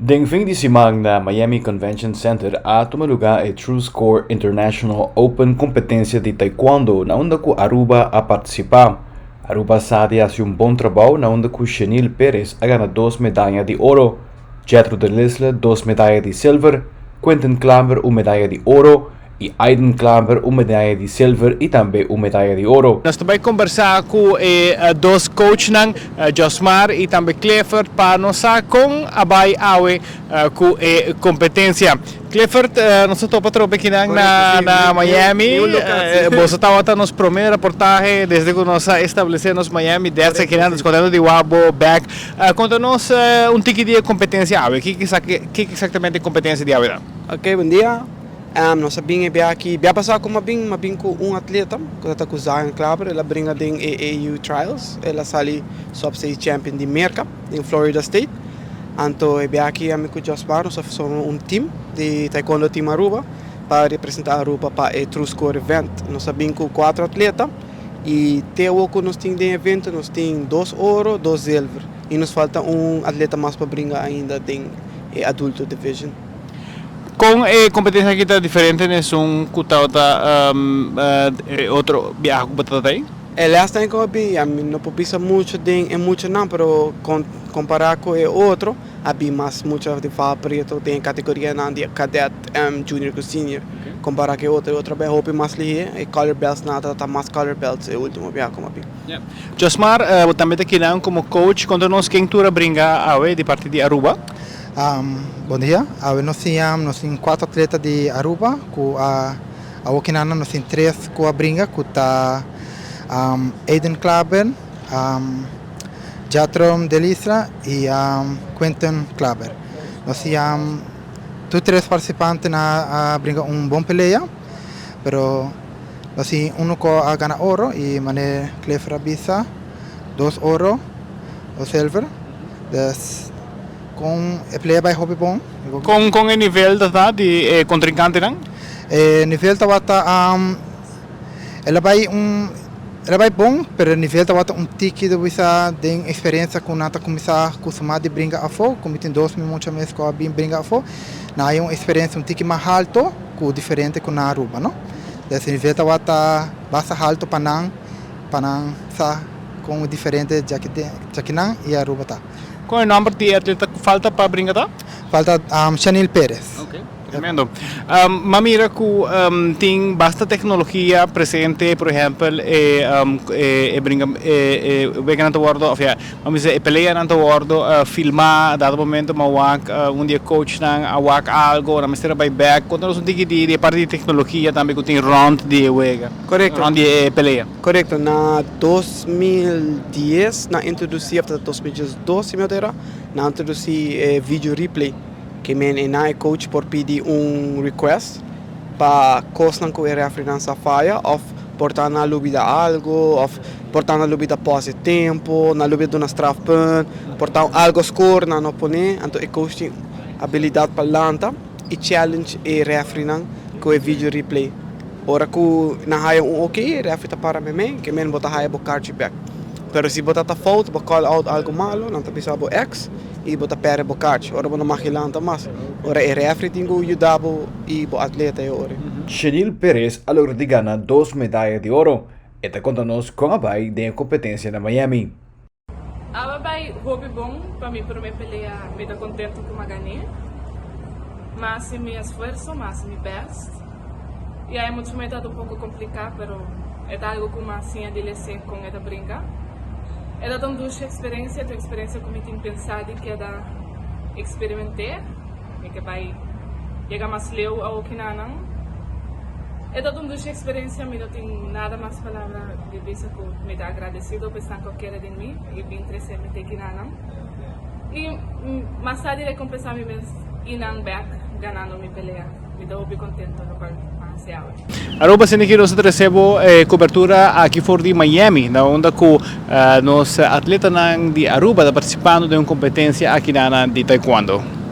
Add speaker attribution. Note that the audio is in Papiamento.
Speaker 1: Den fin di siman na Miami Convention Center a tuma luga e True Score International Open competencia di taekwondo na unda cu Aruba a participa. Aruba sa di haci un bon trabou na unda cu Shenil Perez a gana dos medaya di oro, Jetro de Lisle dos medaya di silver, Quinten Klaver un medaya di oro y Aiden Klaver un medaya di silver y tambe un medaya di oro.
Speaker 2: Nos ta bai kombersá ku e dos coachnan, Josmar i tambe Clifford, pa nos sa kon a bai awe ku e kompetensia. Clifford, nos ta topa trope kinan na Miami. Boso tabata nos promé reportahe desde ku nos a establesé nos Miami Desk akinan. Nos kontentu di wak bo bèk. Konta nos un tiki di e kompetensia awe. Kiko eksaktamente e kompetensia di awe ta?
Speaker 3: Oke, bon dia. Nos a bin e bia aki, bia pasá ku mi a bin, mi a bin ku un atleta ku ta ta ku Zion Klaber, el a bringa den AAU Trials, el a sali sub state champion di Merka, den Florida State. Anto e bia aki ami ku Josmar nos a forma un team di Taekwondo Team Aruba pa representá Aruba pa e True Score Event. Nos a bin ku kuater atleta i te awor ku nos tin den e evento nos tin dos oro, dos zilver i nos falta un atleta mas pa bringa ainda den e adulto division.
Speaker 2: Kon e kompetensia aki ta diferente na esun ku tabata e otro biaha ku bo tabata ei?
Speaker 3: E last time ku a bin, ya mi no por bisa muchu den e muchanan, pero kompará ku e otro, a bin mas mucha di faha preto den e kategorianan di kadet, junior ku senior, kompará ku e otro. E otro a bin hopi mas lihé, e color belts nan a tabata mas color belts e ultimo biaha ku a bin.
Speaker 2: Josmar, bo tambe ta kinan komo coach, konta nos ken tur a bringa awe di parti di Aruba?
Speaker 4: Bon dia, awe nos tin nos tin cuatro atleta di Aruba cu a awo kinana nos tin tres cu a bringa cu ta Aiden Klaber, Jatrom Delistra y Quinton Klaber. Nos tin tur tres participante nan a bringa un bon pelea pero nos tin uno cu a gana oro y manera Clifford a bisa dos oro, dos silver. Dus con e playa bay hopi bon.
Speaker 2: Con con e nivel ta ta di e contrincantenan?
Speaker 4: E nivel tabata el a bay un el a bay bon pero e nivel tabata un tiki di bisa den experiencia cu nan ta cuminsa cusuma di bringa afo cu mi tin dos mi mucha mes cu a bin bringa afo nan hay un experiencia un tiki mas halto cu diferente cu na Aruba no. Dus e nivel tabata basta halto pa nan pa nan sa Kon diferente djakinan i Aruba ta.
Speaker 2: Kon e nomber di e atleta ku falta pa bringa ta?
Speaker 4: Falta Shanil Perez.
Speaker 2: Ok, tremendo. M'a mira ku tin basta teknologia presente, por ehèmpel e e bringa e weganan ta wòrdu òf ya, m'a bisa e peleanan ta wòrdu filmá, dado momento m'a wak un di e coachnan a wak algo, nan mester a bai bèk. Konta nos un tiki di e parti di teknologia tambe ku tin rònt di e wega, rònt di e pelea.
Speaker 3: Korekto, na 2010 nan introdusí, òf ta 2012 si mi no ta erá, nan introdusí e video replay. Ke men e nan e coach por pidi un request pa kosnan ku e refereenan sa faya òf por ta nan a lubida algu òf por ta nan a lubida pòs e tempu, nan a lubida duna strafpunt, por ta algu score nan no pone, anto e coach tin abilidat pa lanta i challenge e refereenan ku e video replay. Ora ku nan haya un ok, e referee ta para meimei, ke men bo ta haya bo karchi bek. Pero si bo ta ta fout, bo call out algu malo, nan ta bisa bo ex i bo ta perde bo karchi. Ora bo no mag lanta mas. Ora e referee tin ku yuda bo i bo atleta e ora.
Speaker 1: Shenil Perez a logra di gana dos medaya di oro. E ta konta nos kon a bai den e kompetensia na Miami.
Speaker 5: Awe bai hopi bon pa mi prome pelea mi ta contento cu m'a gané m'a haci mi esfuerzo m'a haci mi best y ai mucho me tabata un poco complica pero e ta algo cu m'a siña di lese con e ta brinca e tabata un dushi experiencia e ta un experiencia cu mi tin pensa di keda experimenté. Mi ke bai yega mas leu awokinanan. E ta un dushi eksperensia, mi no tin nada mas palabra di bisa ku mi ta agradesido pa esnan ku a kere den mi i bin trese mi te kinanan. I mas tardi rekompensá mi mes i nan bèk ganando mi pelea. Mi ta hopi kontento lokual a hasi awe.
Speaker 2: Aruba sende ki nos ta trese bo e cobertura aki for di Miami, na unda cu nos atletanan di Aruba ta participando den un competencia aki na di Taekwondo.